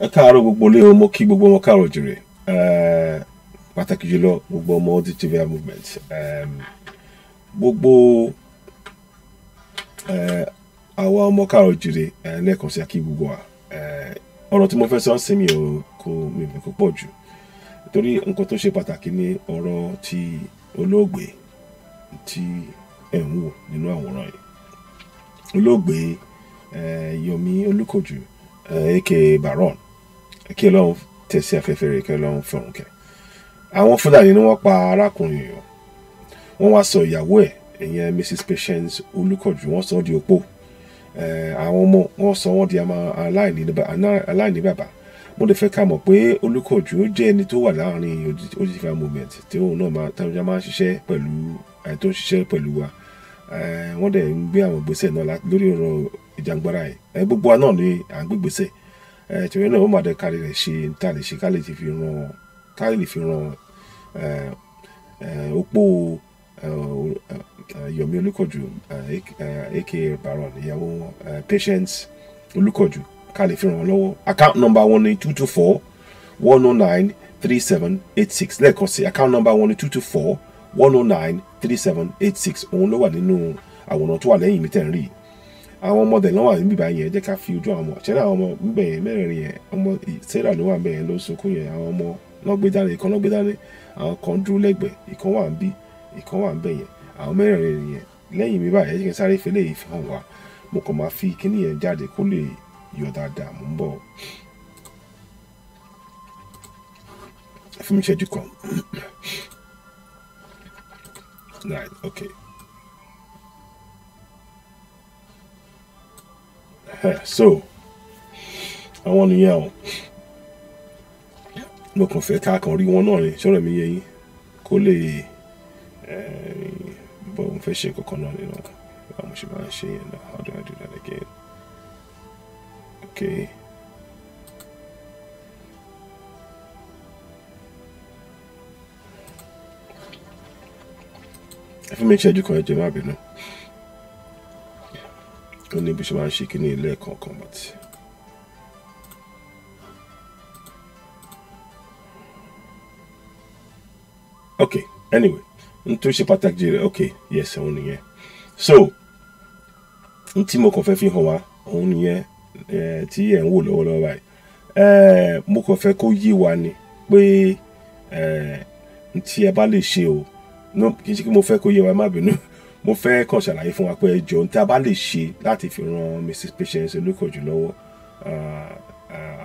Ẹ káàárọ̀ gbogbo ilé o, mo kí gbogbo wọn káàárọ̀ jèrè, pàtàkì jùlọ gbogbo ọmọ ODTV movement, gbogbo àwa ọmọ káàárọ̀ jèrè, lẹ́ẹ̀kan sí akí gbogbo wa. Ọ̀rọ̀ tí mo fẹ́ sọ sí mi ò kò mi ò kó pọ̀ jù, torí nǹkan tó ṣe pàtàkì ni ọ̀rọ̀ ti olóògbé tí ẹ̀ ń wò nínú àwòrán yìí. Olóògbé Yomi Olúkòjú, aka Baron, kí Ọlọ́run tẹ̀sí afẹ́fẹ́ rẹ̀, kí Ọlọ́run fọ̀run kẹ́. Àwọn Fúlàní ni wọ́n pa arákùnrin yìí. Wọ́n wá sọ ìyàwó ẹ̀, ìyẹn Mrs Patience Olúkòjú, wọ́n sọ ọ́ di opó. Àwọn ọmọ wọ́n sọ wọ́n di aláìní bàbá. Mo lè fẹ́ ká mọ̀ pé Olúkòjú ó jẹ́ ẹni tó wà láàrin ODTV movement, tí òun náà máa ń ṣiṣẹ́ pẹ̀lú tó ń ṣiṣẹ́ pẹ̀lú wa. Wọ́n dẹ̀ ń gbé àwọn ìgbésẹ̀ náà lórí ọ̀rọ̀ ìjàngbara yìí. Gbogbo wa náà ni à ń gbé ìgbésẹ̀. Torí náà ó máa dẹ̀ kárí rẹ̀ ṣe tá lè ṣe ká lè fi ran opó Yomi Olúkòjú, aka Baron, ìyàwó Patience Olúkòjú, ká lè fi ràn wọ́n lọ́wọ́. Account number wọn ni 224-109-3786. Lẹ́ẹ̀kan sí, account number wọn ni 224-109-3786. Òun ló wà nínú àwòrán tó wà lẹ́yìn mi tẹ̀ ń rí. Àwọn ọmọdé ló wà níbí báyìí yẹn, jẹ́ ká fi ojú àwọn ọmọ ṣẹlẹ̀, àwọn ọmọ níbẹ̀ yẹn mẹ́rẹ̀ẹ̀rin yẹn, ọmọ Sarah ló wà níbẹ̀ yẹn ló sunkún yẹn. Àwọn ọmọ ló gbé dání, ìkan ló gbé dání, àwọn kan dúró lẹ́gbẹ̀ẹ́, ìkan wà níbí, ìkan wà níbẹ̀ yẹn. Àwọn mẹ́rẹ̀ẹ̀rin yẹn lẹ́yìn mi báyìí, ẹ jẹ́ kí n sáré fi eléyìí fi hàn wá. Mo kàn máa fi kíní yẹn jáde kó lè yọ dáadáa. Mo ń bọ̀, fún mi ìṣẹ́jú kan. Right, okay. So àwọn nìyẹn o. Mo kàn fẹ́ ká kàn rí wọn náà ni, ṣọ́rọ̀ mi yé yín, kó lè bọ̀. Mo fẹ́ ṣe nǹkan kan náà nínú báwo mo ṣe máa ń ṣe yẹn náà. How do I do that again? Okay. Ẹ fún mi ìṣẹ́jú kan, ẹ jọ̀ọ́, má bínú. Ó ní bí ṣe máa ń ṣe kíní ilé kọ̀ọ̀kan, but okay, anyway, n tó ṣe pàtàkì rẹ̀, okay, yes, òun nìyẹn. So n tí mo kàn fẹ́ fi hàn wá òun nìyẹn tí ẹ̀ ń wò lọ́wọ́lọ́wọ́ báyìí. Mo kàn fẹ́ kó yé wa ni pé n tí ẹ bá lè ṣe o, kì í ṣe kí mo fẹ́ kó yé wa, má bínú, mo fẹ́ kàn ṣàlàyé fún wa pé ẹ jọ̀ọ́, tí a bá lè ṣe láti fi ran Mrs Patience Olúkòjú lọ́wọ́,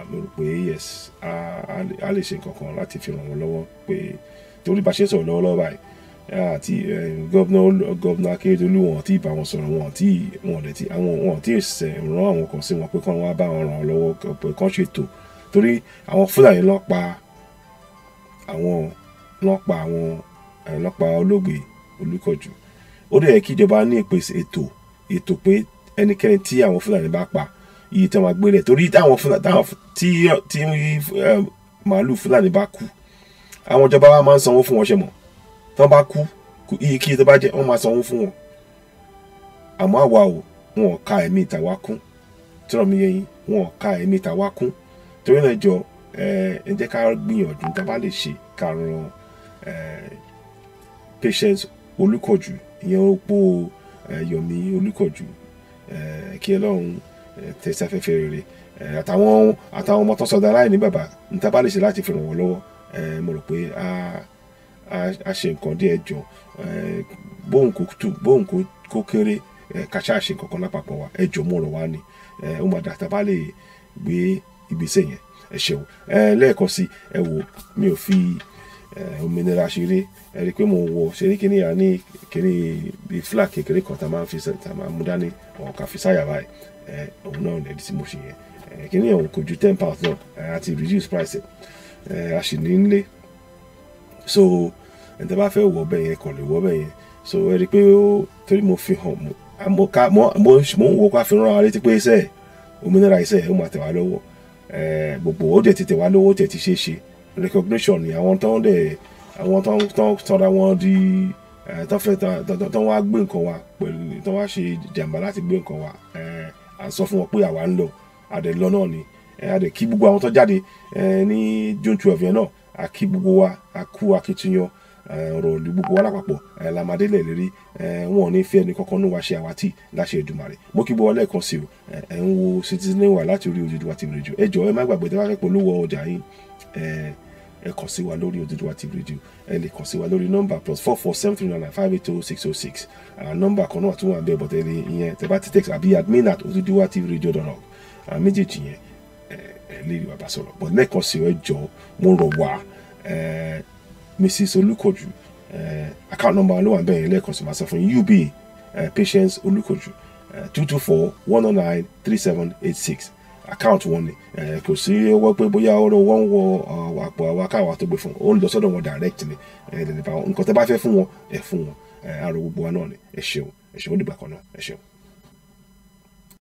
mo rò pé yes, a lè ṣe nǹkan kan láti fi ràn wọ́n lọ́wọ́, pé torí bá ṣe sọ̀rọ̀ lọ́wọ́lọ́wọ́ báyìí, àti gọ́vnà Akérédolú wọn tí bá wọn sọ̀rọ̀, wọn tí wọn dẹ̀ tí àwọn wọn tí rán àwọn kan sí wọn pé kán wá bá wọn ràn lọ́wọ́, pé kán ṣètò, torí àwọn Fúlàní ló pa àwọn ló pa olóògbé Olúkòjú. Ó dẹ̀ yẹ kí ìjọba ní ìpèsè ètò pé ẹnikẹ́ni tí àwọn Fúlàní bá pa, iye tí wọ́n máa gbélé, torí táwọn Fúlàní tí màálù Fúlàní bá kú, àwọn ìjọba wa máa ń sanwó fún wọn, ṣe mọ̀, tí wọ́n bá kú, iye kí tó bá jẹ́, wọ́n máa sanwó fún wọn. Àmọ́ àwa ò, wọn ò ka ẹ̀mí tàwa kún. Tí wọ́n mi yé yín, wọn ò ka ẹ̀mí tàwa kún. Torí náà jọ, ẹ jẹ́ ká gbìyànjú tá a bá lè ṣe ká ran Patience Olúkòjú, ìyẹn opó Yomi Olúkòjú, kí Ọlọ́run tẹ̀sí afẹ́fẹ́ rere, àtàwọn ọmọ tó sọdá láì ní bàbá, ní tá a bá lè ṣe láti fi ràn wọ́n lọ́wọ́, mo rò pé a ṣe nǹkan díẹ̀ jọ. Bóun kò tù, bóun kò kéré, ká ṣáà ṣe nǹkan kan lápapọ̀ wa. Ẹ jọ̀ọ́, mo rọ̀ wá ni, ó máa dà tá a bá lè gbé ìgbésẹ̀ yẹn. Ẹ ṣeun. Lẹ́ẹ̀kan sí, ẹ wò, mi ò fi òmìnira ṣeré. Ẹ rí i pé mo wọ ṣeré kíní à ní kíní bíi flag kékeré kan tá a máa ń fi, tá a máa mú dání, ọ̀ ká fi sáyà báyìí. Òun náà lẹ́ẹ̀dí tí mo ṣe yẹn. Kíní ọ̀hún kò ju £10 náà, àti reduce price ẹ̀, a sì ní nílé. So ẹni tí a bá fẹ́ wọ̀ bẹ́ẹ̀ yẹn, kàn lè wọ̀ bẹ́ẹ̀ yẹn. So ẹ rí i pé ó torí mo fi hàn, mo ń wo ká fi rán ara létí pé iṣẹ́ òmìnira, iṣẹ́ ó máa tẹ̀ wá lọ́wọ́. Gbogbo ó dẹ̀ ti tẹ̀ wá lọ́wọ́, ó tẹ̀ ti ṣeé ṣe. Recognition ni àwọn tó ń dẹ̀, àwọn tó ń tọ́ra wọn di tó fẹ́ tó wá gbé nǹkan wa pẹ̀lú, tó wá ṣe jàǹbá láti gbé nǹkan wa. À ń sọ fún wọn pé àwa ń lọ, àdẹ̀ lọ náà ni. A dẹ̀ kí gbogbo àwọn tó jáde ní June 12 yẹn náà. A kí gbogbo wa, a kú akitiyan. Ọ̀rọ̀ ìlú gbogbo wa lápapọ̀ lamadélẹ̀ lérí. Wọn ò ní fi ẹnì kankan nù wá ṣe àwátì láṣẹ Èdùmàrè. Mo kí gbogbo wa lẹ́ẹ̀kan sí o. Ẹ ń wo Citizen wa láti orí Odùduwà TV Radio. Ẹ jọ̀ọ́, ẹ má gbàgbé, tẹ́ bá fẹ́ polówó ọjà yín, ẹ kàn sí wa lórí Odùduwà TV Radio. Ẹ lè kàn sí wa lórí nọ́mbà +44 7399 580606. Nọ́mbà kan náà tún wà bẹ́ẹ̀ bọ̀tẹ́ lè ìyẹn tẹ́ bá ti text àbí admin@oduduwatvradio.org. Àwọn méjèèjì yẹn, ẹ lè rí wa bá sọ̀rọ̀. But lẹ́ẹ̀kan sí, ẹ jọ̀ọ́, mo rọ̀ wá, Mrs Olùkọ́jú, account number ló wà bẹ́ẹ̀ yẹn. Lẹ́ẹ̀kan sí, máa sọ fún yín, UBA, Patience Olùkọ́jú, 2241093786, account wọn ni. Kò sí owó pé bóyá ọ̀rọ̀ wọn wọ àpò àwa káwa tó gbé fún ó ń lọ sọ́dọ̀ wọn direct ni. Ẹ lè bá wọn nǹkan tẹ́ bá fẹ́ fún wọn, ẹ fún wọn. Àrò gbogbo wa náà ni. Ẹ ṣeun, ẹ ṣeun. Ó dìgbà kan náà, ẹ ṣeun.